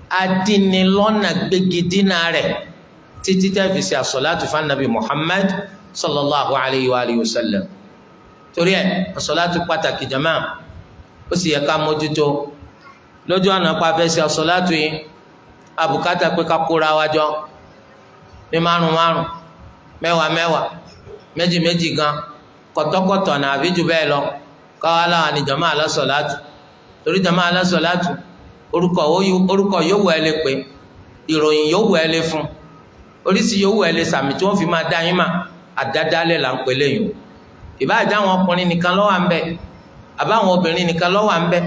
Adínilọ́nà gbégidínà rẹ̀ títí tẹ́ fi ṣe àsọ̀láàtù fún anabi Muhammad sallallahu alayhi wa alihi wa sallam. Torí ẹ̀, àsọ̀láàtù pàtàkì, jama, ó sì yẹ ká mójútó. Lójú ọ̀nà pa fẹ́ ṣe àsọ̀láàtù yìí, àbùkátà pé ká kóra wa jọ ní márùn márùn, mẹ́wàá mẹ́wàá, méjì méjì gan, kọ̀tọ́kọ̀tọ̀ náà àbí jù bẹ́ẹ̀ lọ, káwá láwọn ni jama alásọ̀láàtù. Torí jama alásọ̀láàtù, orúkọ orúkọ yòówù ẹ lè pè, ìròyìn yòówù ẹ lè fún, oríṣi yòówù ẹ lè sàmì tí wọ́n fi máa dá yín mà, àdádálẹ̀ là ń pè léyìn o. Ìbáàjẹ́ àwọn ọkùnrin nìkan ló wà ń bẹ̀, àbáwọn obìnrin nìkan ló wà ń bẹ̀,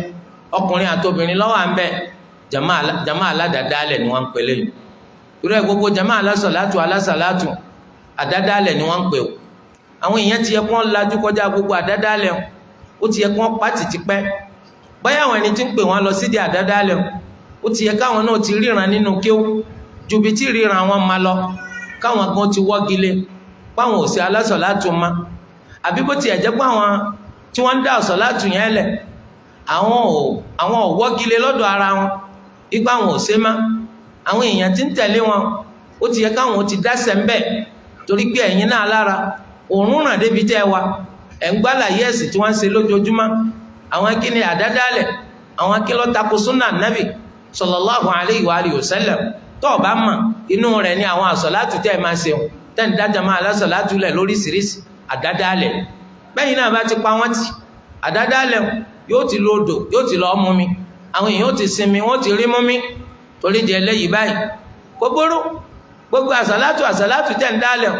ọkùnrin àti obìnrin ló wà ń bẹ̀, jama aládàádálẹ̀ ni wọ́n ń pè léyìn. Irú ẹ̀, gbogbo jama alásọ̀látù alásọ̀látù, àdádálẹ̀ ni wọ́n ń pè o. Àwọn èèyàn ti yẹ kó wọ́n lajú kọjá gbogbo àdádálẹ̀ o. Ó ti yẹ kó wọ́n pàtì tipẹ́. Báyà àwọn ẹni tí ń pè wọ́n lọ sídìí àdádálẹ̀ o, ó ti yẹ káwọn náà ti ríran nínú kéwú ju bí tí ríran wọn máa lọ, káwọn gan ti wọ́gilé páwọn ò sí alásọ̀látù ma. Àbí bó tiẹ̀ jẹ́ pé àwọn tí wọ́n ń dá ọ̀sọ̀látù yẹn lẹ̀, àwọn ò wọ́gilé lọ́dọ̀ ara wọn ipa àwọn ò ṣe má, àwọn èèyàn tí ń tẹ̀lé wọn, ó ti yẹ káwọn ti dáṣẹ̀ ń bẹ̀, torí pé ẹ̀yin náà lára òórùn ràn débi tẹ́ ẹ wa ẹ̀ ń gbálàyé ẹ̀sìn tí wọ́n ń ṣe lójoojúmọ́. Àwọn kíni àdádálẹ̀? Àwọn kí ló tako súnà nábì sallallahu alayhi wa alihi wa sallam? Tó o bá mọ̀, inú rẹ̀ ní àwọn àsọ̀látù tẹ́ ẹ máa ṣe tẹ́ ń dájà máa lásọ̀látù lẹ̀ lóríṣiríṣi àdádálẹ̀. Bẹ́yìn náà bá ti pa wọ́n tì, àdádálẹ̀ yóò ti lọ odò, yóò ti lọ mú mi, àwọn èèyàn ti sinmi, wọ́n ti rí mú mi. Torí di eléyìí báyìí, kò burú, gbogbo àsàlátù àsàlátù tẹ̀ ń dálẹ̀,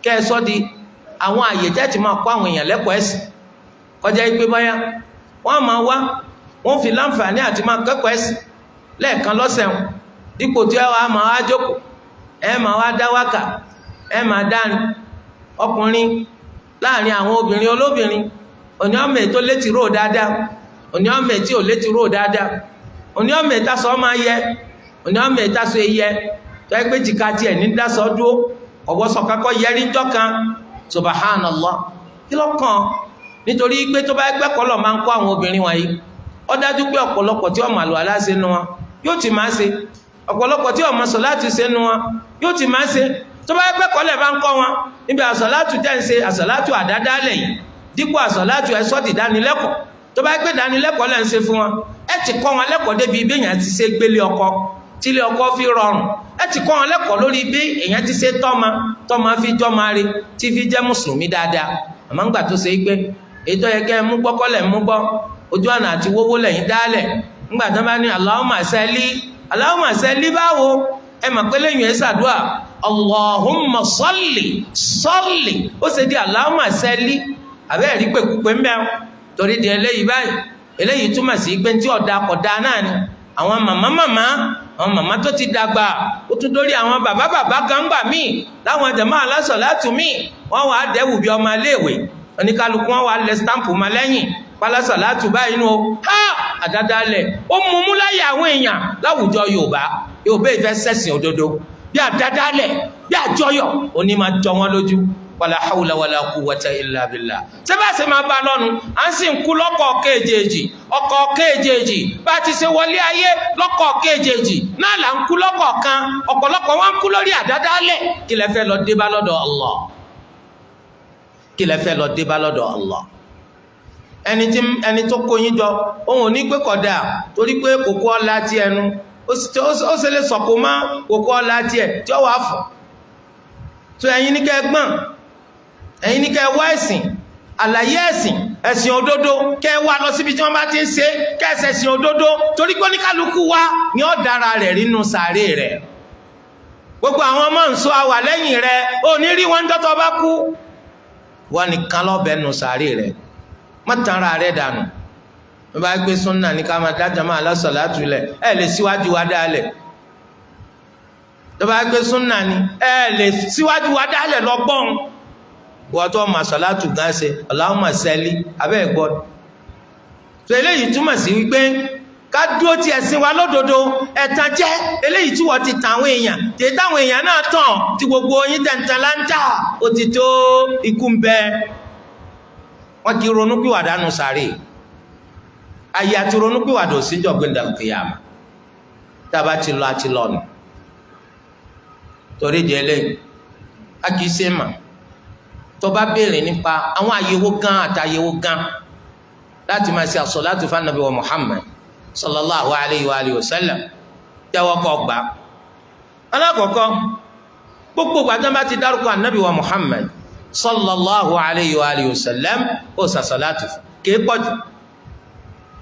kẹ́ ẹ sọ́ di àwọn àyè tẹ́ ti máa kọ́ àwọn èèyàn lẹ́kọ̀ọ́ ẹ̀sìn, kọjá pé báyà wọ́n máa wá, wọ́n fi láǹfààní àti máa kẹ́kọ̀ọ́ ẹ̀sìn lẹ́ẹ̀kan lọ́sẹ̀ wọn, dípò tí ẹ wàá máa wá jókòó, ẹ máa wá dá wákà, ẹ máa dárin ọkùnrin láàrin àwọn obìnrin olóbìnrin. Òní ọmọ ètò létí rò dáadáa, òní ọmọ ètí ò létí rò dáadáa, òní ọmọ ètàsọ máa yẹ, òní ọmọ ètàsọ yẹ, tó ẹgbẹ́ jìkà tiẹ̀ ní dásọ dúró, ọ̀wọ́sọ kakọ́ yẹrí ńjọ́ kan. Subhanallah, kí ló kàn? Nítorí pé tó bá ẹgbẹ́ kọ́ lọ máa ń kọ́ àwọn obìnrin wọ̀nyí, ó dájú pé ọ̀pọ̀lọpọ̀ tí ọmọ àlọ́ aláṣẹ nu wọn yóò ti máa ṣe, ọ̀pọ̀lọpọ̀ tí ọmọ sọ láti ṣe nu wọn yóò ti máa ṣe. Tó bá ẹgbẹ́ kọ́lẹ̀ bá ń kọ́ wọn níbi àsọ̀látù tẹ́ ń ṣe, àsọ̀látù àdádálẹ̀ yìí, dípò àsọ̀látù, ẹ̀sọ́ ti dánilẹ́kọ̀ọ́. Tó bá gbé dánilẹ́kọ̀ọ́ lẹ́ ń ṣe fún wọn, ẹ ti kọ́ wọn lẹ́kọ̀ọ́ débi bí èèyàn ti ṣe gbélé ọkọ tílé ọkọ fi rọrùn. Ẹ ti kọ́ wọn lẹ́kọ̀ọ́ lórí bí èèyàn ti ṣe tọ́ma, tọ́ma fi jọ́ma rí, tí fi jẹ́ mùsùlùmí dáadáa. Àmọ́ ńgbà tó ṣe é gbé ètò yẹ kẹ́ ẹ mú gbọ́ kọ́lẹ̀ mú gbọ́, ojú ọ̀nà àti wówó lẹ́yìn dálẹ̀. Ńgbà tó bá ní Allahumma salli, Allahumma salli báwo? Ẹ mà pé lẹ́yìn ẹ̀ ṣàdúrà Allahumma salli salli, ó ṣe di Allahumma salli. Àbẹ́ ẹ̀rí pèkúpè ń bẹ́ẹ̀. Torí di eléyìí báyìí, eléyìí túmọ̀ sí pé tí ọ̀dà kọ̀dá náà ni àwọn màmá màmá, àwọn màmá tó ti dàgbà, ó tún dórí àwọn bàbá bàbá gangba míì láwọn jàmáà alásọ̀látù míì, wọ́n wàá dẹ́wù bí ọmọ iléèwé. Oníkálukú wọn wàá lẹ stamp ma lẹ́yìn pálásọ̀látù báyìí nù. Ha, àdádálẹ̀ ó mumú láyé àwọn èèyàn láwùjọ Yorùbá. Yorùbá ìfẹ́ sẹ̀sìn òdodo bí àdádálẹ̀ bí àjọyọ̀ òní máa jọ wọn lójú. Wàlá hawla wàlá quwwata illa billah. Ṣé bá ṣe máa bá lọ́nu, à ń sì ń kú lọ́kọ̀ kéjèèjì ọkọ̀ kéjèèjì. Bá ti ṣe wọlé ayé lọ́kọ̀ kéjèèjì náà là ń kú lọ́kọ̀ kan. Ọ̀pọ̀lọpọ̀ wọn ń kú lórí àdádálẹ̀. Kí lẹ fẹ́ lọ dé bá lọ́dọ̀ Allah? Kí lẹ fẹ́ lọ dé bá lọ́dọ̀ Allah? Ẹni tí ẹni tó kó yín jọ, òun ò ní pé kódà, torí pé kòkó ọ̀la ti ẹnu ó ṣe lè sọ̀kò má kòkó ọ̀la tiẹ̀ tí ó wàá fọ̀ tó. Ẹ̀yin ní kẹ́ gbọ́n, ẹ̀yin ní kẹ́ wá ẹ̀sìn, àlàyé ẹ̀sìn, ẹ̀sìn òdodo, kẹ́ wá lọ síbi tí wọ́n bá ti ń ṣe, kẹ́sẹ̀ ẹ̀sìn òdodo, torí pé oníkálukú wa ni ó dára rẹ̀ nínú sàárè rẹ̀. Gbogbo àwọn ọmọ nsọ àwà lẹ́yìn rẹ̀, ò ní rí wọn dọ́tọ̀ bá kú. Wọn nìkan lọ́bẹ̀ nù sàárè rẹ̀. Má tanra rẹ̀ dànù. Wọ́n bá gbé súnà ní ká máa dájà máa lásọ̀látù lẹ̀, ẹ̀ lè síwájú wa dálẹ̀. Tó bá gbé súnà ní, ẹ̀ lè síwájú wa dálẹ̀ lọ́gbọ́n. Wọ́n tó ma sọ̀látù gan ṣe Allahumma salli abẹ́ ẹ̀ gbọ́. Tó eléyìí túmọ̀ sí wípé ká dúró ti ẹ̀sìn wa lódodo. Ẹ̀tàn jẹ́ eléyìí tí wọ́n ti tàn àwọn èèyàn, tí táwọn èèyàn náà tàn, tí gbogbo yín tẹ̀ntàn láńtà, ó ti tó. Ikú ń bẹ, wọ́n kì í ronú pìwàdà nù sàárè. Ayé àti ronú pìwàdà ò sí jọ gbẹ̀ndà kìyàmà. Tá a bá ti lọ, àti lọ nù. Torí di eléyìí, a kì í ṣe mà. Tó bá béèrè nípa àwọn àyẹ̀wò gan àtàyẹ̀wò gan láti máa ṣe àsọ̀látù fún Ànábì wa Muhammad sallallahu alayhi wa alihi wa sallam, tẹ́wọ́ kọ́ gbà. Alákọ̀ọ́kọ́, gbogbo gbàtàn bá ti dárúkọ Ànábì wa Muhammad sallallahu alayhi wa alihi wa sallam, ó sàṣàlátù kìí pọ̀jù.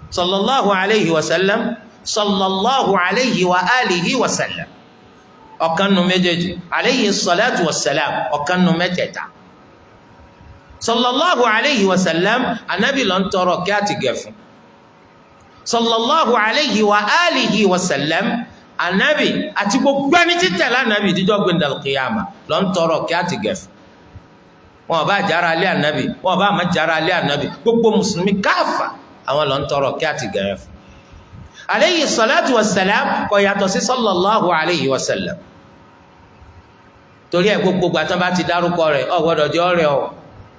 Sallallahu alayhi wa sallam, sallallahu alayhi wa alihi wa sallam, ọ̀kan nu méjèèjì. Alayhi salatu wa salam, ọ̀kan nu mẹ́tẹ̀ẹ̀ta. Sallallahu alayhi wa sallam, Anabi ló ń tọrọ kí á ti gẹ̀ fún. Sallallahu alayhi wa alihi wa sallam, Anabi àti gbogbo ẹni tí tẹ̀lé Anabi díjọ́ gbẹ̀ndàl qiyama ló ń tọrọ kí á ti gẹ̀ fún. Wọn bá jara alẹ́ Anabi, wọn bá má jara alẹ́ Anabi, gbogbo mùsùlùmí káfà, àwọn ló ń tọrọ kí á ti gẹ̀ fún. Alayhi salatu wa salam kò yàtọ̀ sí sallallahu alayhi wa sallam. Torí ẹ, gbogbo gbàtàn bá ti dárúkọ rẹ̀, ọ gbọ́dọ̀ jẹ́ ọ̀rẹ́ ọ,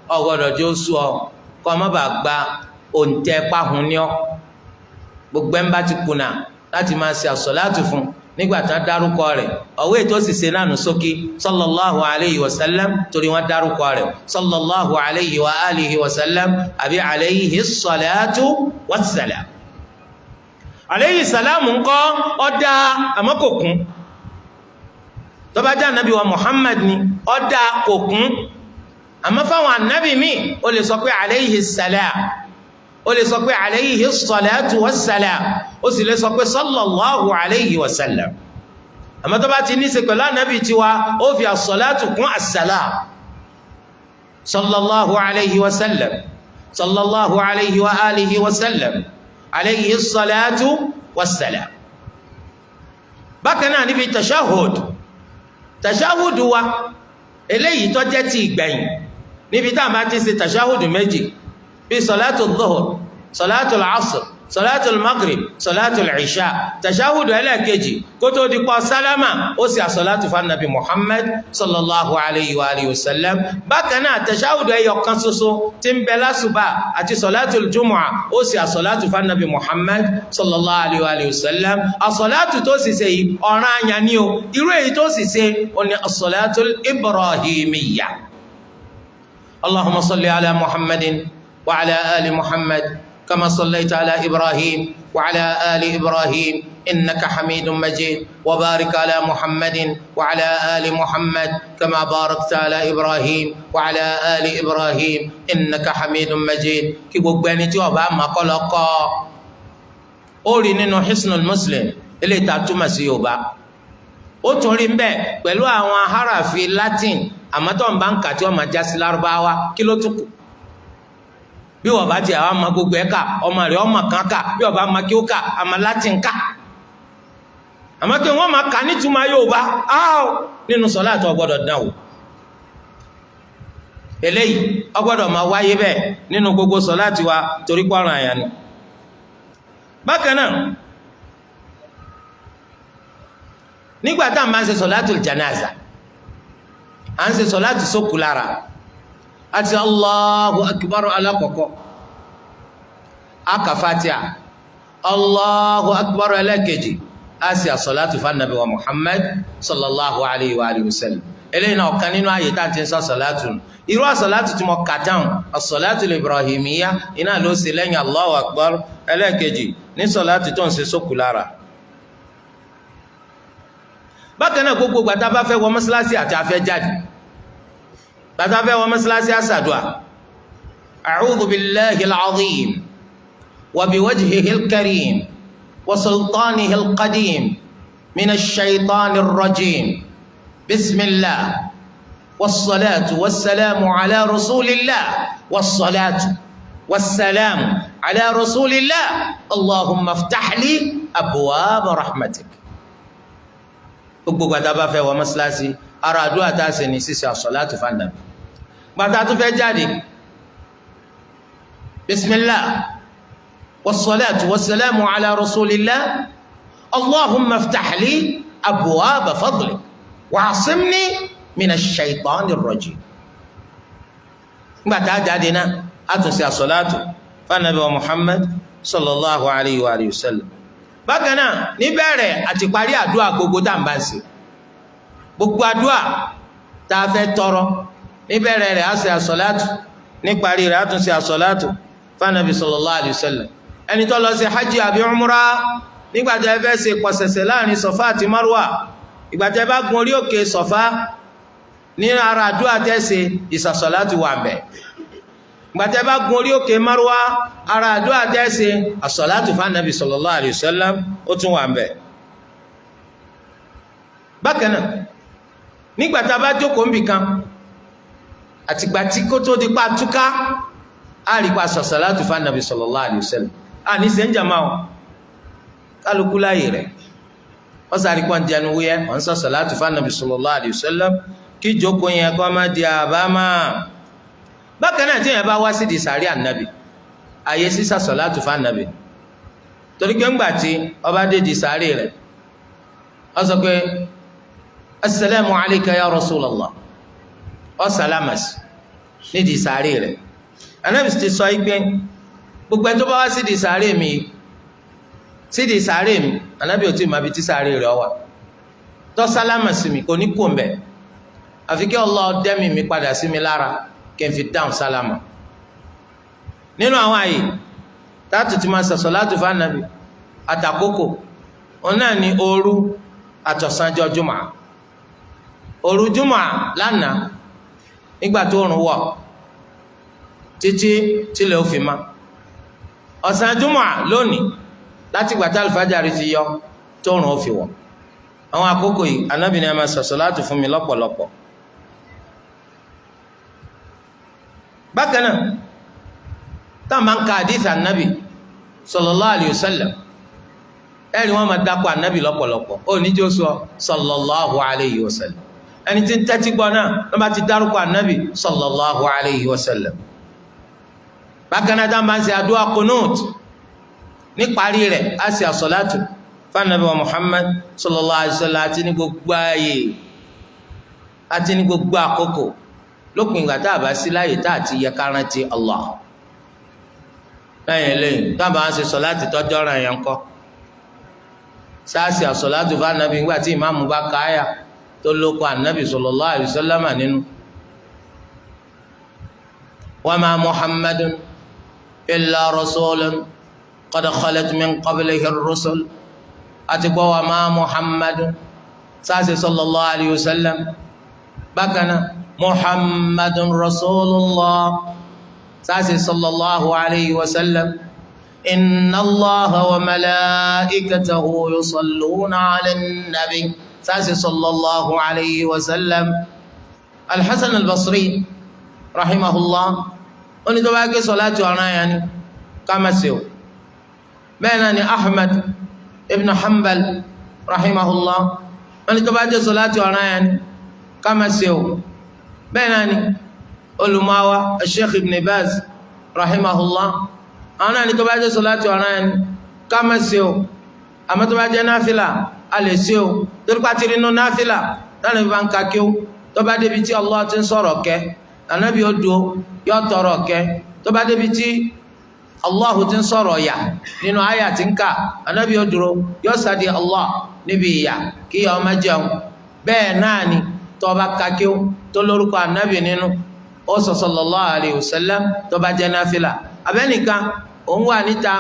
ọ gbọ́dọ̀ jẹ́ oṣù ọ, kọ́ ọ má bàa gba òǹtẹ̀ pàhùn ní ọ. Gbogbo ẹ̀ ń bá ti kùnà láti máa ṣe àsọ̀láàtù fún nígbà tí wọ́n dárúkọ rẹ̀, ọ̀wé tó sì ṣe náà nù sókè sallallahu alayhi wa sallam, torí wọ́n dárúkọ rẹ̀, sallallahu alayhi wa alihi wa sallam àbí alayhi salatu wa salam. Alayhi salamu ńkọ́? Ọ̀dà, àmọ́ kò kún. Tó bá jẹ́ ànábì wa Muhammad ni, ọ̀dà, kò kún. Àmọ́ fáwọn ànábì míì, ó lè sọ pé alayhi salam, ó lè sọ pé alayhi salatu wassalam, ó sì lè sọ pé sallallahu alayhi wa sallam. Àmọ́ tó bá ti ní í ṣe pẹ̀lú ànábì tiwa, ó fi as-salatu kún as-salam. Sallallahu alayhi wa sallam, sallallahu alayhi wa alihi wa sallam, alayhi salatu wassalam. Bákan náà, níbi tashahhud, tashahhud wa eléyìí tó jẹ́ ti ìgbẹ̀yìn, níbi tá a máa ti ṣe tashahhud méjì bí salatu dhuhr, salatu asr, salatu maghrib, salatu isha, tashahhud ẹlẹ́ẹ̀kejì kó tó di pọ̀ sálámà, ó sì àsọ̀látù fún Muhammad sallallahu alayhi wa alihi wa sallam. Bákan náà, tashahhud ẹyọ kan ṣoṣo tí ń bẹ lásùbà àti salatu jumu'a, ó sì àsọ̀látù fún Muhammad sallallahu alayhi wa alihi wa sallam. Àsọ̀látù tó sì ṣe yìí, ọ̀ràn àyàn ni o. Irú èyí tó sì ṣe ó ní àsọ̀látù ibrahimiyya. اللهم صل على محمد وعلى آل محمد كما صليت على إبراهيم وعلى آل إبراهيم إنك حميد مجيد، وبارك على محمد وعلى آل محمد كما باركت على إبراهيم وعلى آل إبراهيم إنك حميد مجيد. Kí gbogbo ẹni tí ó bá máa kọ́ lọ kọ́. Ó rí nínú Hisnul Muslim eléyìí tá a túmọ̀ sí Yorùbá, ó tún rí mbẹ pẹ̀lú àwọn harafi Latin, àmọ́ tó ń bá ń kà tí wọ́n máa já sí Lárúbáwá. Kí ló tún kù? Bí wọ́n bá tiẹ̀ àwọn ọmọ gbogbo ẹ̀ ká, ọmọ rẹ̀ ọmọ kan ká, bí wọ́n bá máa kí ó kà, àmọ́ Latin ká, àmọ́ kí wọ́n máa kà nítumọ̀ Yorùbá áò nínú sọlá àti ọgbọ́dọ̀ dán o. Eléyìí ọgbọ́dọ̀ máa wáyé bẹ́ẹ̀ nínú gbogbo sọlá tiwa, torí pọ́nrán àyàn ni. Bákan náà, nígbà tá à ń bá ń ṣe sọlátul janaza, à ń ṣe sọláàtì sókù lára, àti Allahu akbar alákọ̀ọ́kọ́, aka Fatiha, Allahu akbar ẹlẹ́kejì, a sì àsọláàtì fún anabi wa Muhammad sallallahu alayhi wa alihi wa sallam. Eléyìí náà, ọ̀kan nínú ààyè tá à ń ti ń sọ àsọláàtì nù. Irú àsọláàtì tí mo kà tán, àsọláàtì ibrahimiyya, iná ló ṣe lẹ́yìn Allahu akbar ẹlẹ́kejì ní sọláàtì tó ń ṣe sókù lára. Bákan náà, gbogbo gbàtà bá fẹ́ wọ mọ́sálásí àti afẹ́ jáde, gbàtà fẹ́ wọ mọ́sálásí, àsàdùà a'udhu billahi al-azim wa biwajhihi al-karim wa sultanihi al-qadim minash shaytanir rajim, bismillah, wassalatu wassalamu ala rasulillah, wassalatu wassalamu ala rasulillah, allahumma iftah li abwaaba rahmatik. Gbogbo gbàtà bá fẹ́ wọ mọ́sálásí, ara àdúrà tá a ṣe ní sísè àsọ̀láàtù fànàbí. Gbàtà tó fẹ́ jáde, bismillah, wassalatu wassalamu ala rasulillah, allahumma iftah li abwaaba fadlik wa'asimni minash shaitanir rajim. Gbàtà jáde náà, a tún ṣe àsọ̀láàtù fànàbí wa Muhammad sallallahu alayhi wa sallam. Bákan náà, níbẹ̀rẹ̀ àti parí àdúrà gbogbo tá à ń bá ń ṣe, gbogbo àdúrà tá a fẹ́ tọrọ, níbẹ̀rẹ̀ rẹ̀ á ṣe àsọ̀látù, níparí rẹ̀ á tún ṣe àsọ̀látù fanabi sallallahu alayhi wa sallam. Ẹni tó lọ sí hajj àbí umra, nígbà tí ẹ fẹ́ ṣe pọ̀sẹ̀sẹ̀ láàrin Sọ̀fà àti Marwa, ìgbà tí ẹ bá gun orí òkè Sọ̀fà, ní ara àdúrà tẹ́ ṣe, ìsàsọ̀látù wà mbẹ̀. Ìgbà tí ẹ bá gun orí òkè Marwa, ara àdúrà tẹ́ ṣe, àsọ̀látù fanabi sallallahu alayhi wa sallam, ó tún wà mbẹ̀. Bákan náà, nígbà tá a bá jókòó níbì kan àtìgbà tí kó tó di pa túká, á rí pa sàsàlátù fanabi sallallahu alayhi wa sallam. À ní sẹ́ńjàmá o, kálukú láàyè rẹ̀, wọ́n sáré kọ́ ń jẹnu wúyẹ́, wọ́n sọ sàlátù fanabi sallallahu alayhi wa sallam, kí jókòó yẹn kọ́ má di àbámà. Bákan náà, tí yẹn bá wá sí di sàárì ànábì, àyè sísà sàlátù fanabi, torí pé ńgbà tí ọba dé di sàárì rẹ̀, wọ́n sọ pé assalamu alayka ya rasulallah, ọ sàlámàsì nídìí sàárì rẹ̀. Ànábì ti sọ yìí pé gbogbo ẹni tó bá wá sí di sàárè mi, sídìí sàárè mi, Ànábì ò tí ì máa bi tí sàárè rẹ̀ wà, tó sálámà sí mi, kò ní kó mbẹ, àfi kí Allah dẹ́mi mi padà sí mi lára kí n fi dáhùn sálámà. Nínú àwọn àyè táàtù tí máa sọ̀sọ̀ láti fún Ànábì àtàkókò, òun náà ní òru àtọ̀sánjọ́ jùmọ̀. Òru jùmọ̀ lánàá, nígbà tó òrùn wọ̀ títí tílẹ̀ ó fi má, ọ̀sán jùmọ̀ lónìí, láti gbàtà alifájàre ti yọ tóòrùn ó fi wọ̀, àwọn àkókò yìí, Ànábì ní a máa sọ̀sọ̀ láti fún mi lọ́pọ̀lọpọ̀. Bákan náà, táwọn máa ń ka àdìsí Ànábì sallallahu alayhi wa sallam, ẹ̀rí wọn máa dákọ̀ Ànábì lọ́pọ̀lọpọ̀. Ó ní jẹ́ sọ sallallahu alayhi wa sallam. Ẹni tí ń tẹ́tí gbọ́ náà, wọ́n bá ti dárúkọ Ànábì sallallahu alayhi wa sallam. Bákan náà, táwọn máa ń ṣe àdúrà kunut, níparí rẹ̀, á sì àsọ̀látù fanabi wa Muhammad sallallahu alayhi wa sallam, àti ní gbogbo ayé àti ní gbogbo àkókò, lópin ìgbà tá a bá sí láàyè tá a ti yẹ ká rántí Allah. Lẹ́yìn lẹ́yìn tá a bá ń ṣe sọ̀láàtì tọ́jú ọ̀ràn yẹn kọ́, sáàsì àsọ̀látù fanabi nígbà tí ìmáàmù bá káyà tó lóko ànábì sallallahu alayhi wa sallam nínú. Wa ma Muhammadun illa rasulun qad khalat min qablihi ar-rusul, àti gbọ́ wa ma Muhammadun, sáàsì sallallahu alayhi wa sallam. Bákan náà, Muhammadun rasulullah, sáàsì sallallahu alayhi wa sallam. Inna Allaha wa malaikatahu yusalluna ala nabi, sáàsì sallallahu alayhi wa sallam. Al-Hasan al-Basri rahimahullah, ó ní tó bá gé sọláàtì ọ̀ràn yẹn ni ká má ṣe o. Bẹ́ẹ̀ náà ni Ahmad ibn Hanbal rahimahullah, wọ́n ní tó bá jẹ́ sọláàtì ọ̀ràn yẹn ni ká má ṣe o. Bẹ́ẹ̀ náà ni olùmọ̀wá Sheikh Ibn Baz rahimahullah, àwọn náà ní tó bá jẹ́ sọláàtì ọ̀ràn yẹn ni ká má ṣe o, àmọ́ tó bá jẹ́ náfìlà, a lè ṣe o, torí pàtí nínú náfìlà náà ní bá ń ka kí o, tó bá débi tí Allah ti ń sọ̀rọ̀ kẹ́, Ànábì ó dúró, yọ tọrọ kẹ́. Tó bá débi tí Allahu ti ń sọ̀rọ̀ yà nínú àyà tí ń kà, Ànábì ó dúró, yọ sàdí Allah níbi ìyà kí ìyà ọmọ jẹun. Bẹ́ẹ̀ náà ni tó bá ka kí o tó lórúkọ Ànábì nínú, ó sọ sallallahu alayhi wa sallam, tó bá jẹ́ náfìlà. Abẹ́nìkan òun wà níta,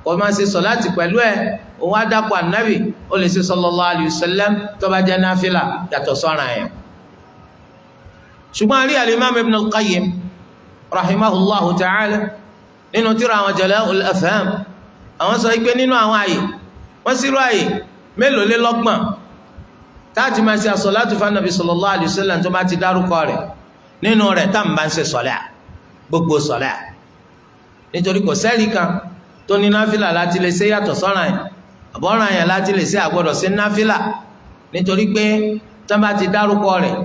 kò máa ṣe sọ̀láàtì pẹ̀lú ẹ̀, òun á dákọ̀ Ànábì, ó lè ṣe sallallahu alayhi wa sallam, tó bá jẹ́ náfìlà yàtọ̀ sọ́ra yẹn. Ṣùgbọ́n a rí al-Imam Ibn al-Qayyim rahimahullahu ta'ala nínú tírà àwọn Jala'ul Afham, àwọn sọ pé nínú àwọn àyè, wọ́n sírò àyè mélòó lé lọ́gbọ̀n táàtì máa ṣe àsọ̀látù fún Ànábì sallallahu alayhi wa sallam tó bá ti dárúkọ rẹ̀ nínú rẹ̀ tá à ń bá ń ṣe sọ̀lá, gbogbo sọ̀lá, nítorí kò sẹ́ẹ̀rì kan tó ní náfìlà láti lè ṣe yàtọ̀ sọ́ràn yẹn, àbọ̀ràn yẹn láti lè ṣe àgbọ̀dọ̀ sí náfìlà, nítorí pé tó bá ti dárúkọ rẹ̀,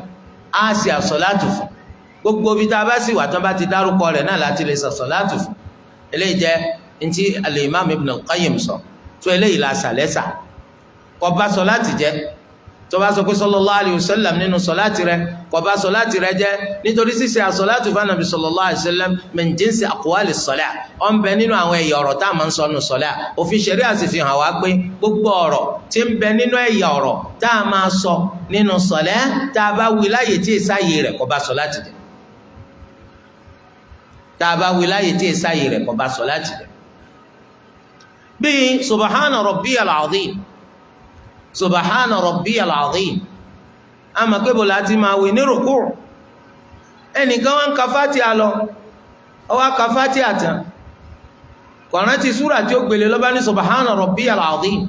á ṣe àsọ̀látù fún. Gbogbo ibi tá a bá sì wà tó bá ti dárúkọ rẹ̀ náà láti lè ṣe àsọ̀látù fún. Eléyìí jẹ́ ntí al-Imam Ibn al-Qayyim sọ tó. Eléyìí la sàlẹ́sà kò bá sọ láti jẹ́. Tó bá sọ pé sallallahu alayhi wa sallam nínú sọláàtì rẹ, kò bá sọláàtì rẹ jẹ́, nítorí ṣíṣe àsọláàtì fún anabi sallallahu alayhi wa sallam min jinsi aqwali sọlá, ó ń bẹ nínú àwọn ẹ̀yà ọ̀rọ̀ tá a máa ń sọ nínú sọlá. Òfin ṣẹ̀ríà sì fi hàn wá pé gbogbo ọ̀rọ̀ tí ń bẹ nínú ẹ̀yà ọ̀rọ̀ tá a máa sọ nínú sọlá, tá a bá wí láyè tí ìsáyè rẹ̀, kò bá sọláàtì jẹ́. Tá a bá wí láyè tí ìsáyè rẹ̀, kò bá sọláàtì jẹ́. Bíi subhana rabbiyal azim, subhana rabbiyal azim, ama pé bọ́lá ti máa wí ní rùkú. Ẹnìkan wọn ka Fatiha lọ, ọwọ́ ka Fatiha tán, kọ̀ọ̀rán ti súrà tí ó gbélé, lọ́ba ní subhana rabbiyal azim.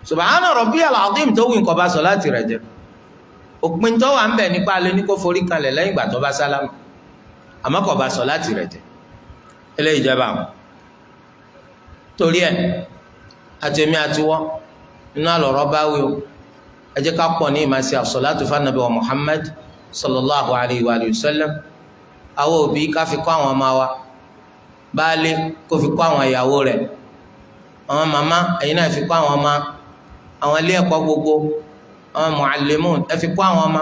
Subhana rabbiyal azim tó wí, nǹkan bá sọ láti rẹ̀ jẹ́. Òpin tó wà ń bẹ̀ nípa alẹ́ ní kó forí kanlẹ̀ lẹ́yìn ìgbà tó bá sálámà, àmọ́ kò bá sọ láti rẹ̀ jẹ́. Eléyìí jẹ́ báwọn. Torí ẹ̀, àtẹ̀mí àtiwọ́ nínú àlọ́rọ́ bá wí o, ẹ jẹ́ ká pọ̀ ní ìmọ̀ sí àsọ̀látù fanabi wa Muhammad sallallahu alayhi wa sallam. Àwọn òbí, ká fi kọ́ àwọn ọmọ wa, baálé kó fi kọ́ àwọn ìyàwó rẹ̀, àwọn màmá, ẹ̀yin náà fi kọ́ àwọn ọmọ, àwọn ilé ẹ̀kọ́ gbogbo, àwọn muallimun, ẹ fi kọ́ àwọn ọmọ,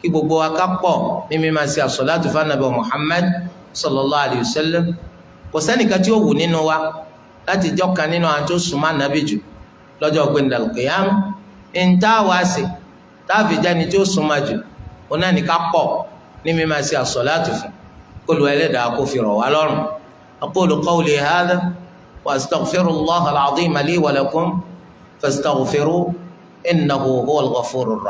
kí gbogbo wa ká pọ̀ ní mímọ̀ sí àsọ̀látù fanabi wa Muhammad sallallahu alayhi wa sallam. Kò sẹ́nìkan tí ó wù nínú wa láti jọ́ kan nínú àwọn tó súnmọ́ ànábì jù lọ́jọ́ gbẹ̀ndàlùkìyàmù. Ntá wá sí táàfì jáde tí ó súnmọ́ jù, òun náà ní ká pọ̀ ní mímọ̀ sí àsọ̀láàtù fún kólu ẹlẹ́dàá kó fi rọ̀ wá lọ́rùn. Aqulu qawli hadha wa astaghfirullaha al-azima li wa lakum fastaghfiruhu innahu huwal ghafurur rahim.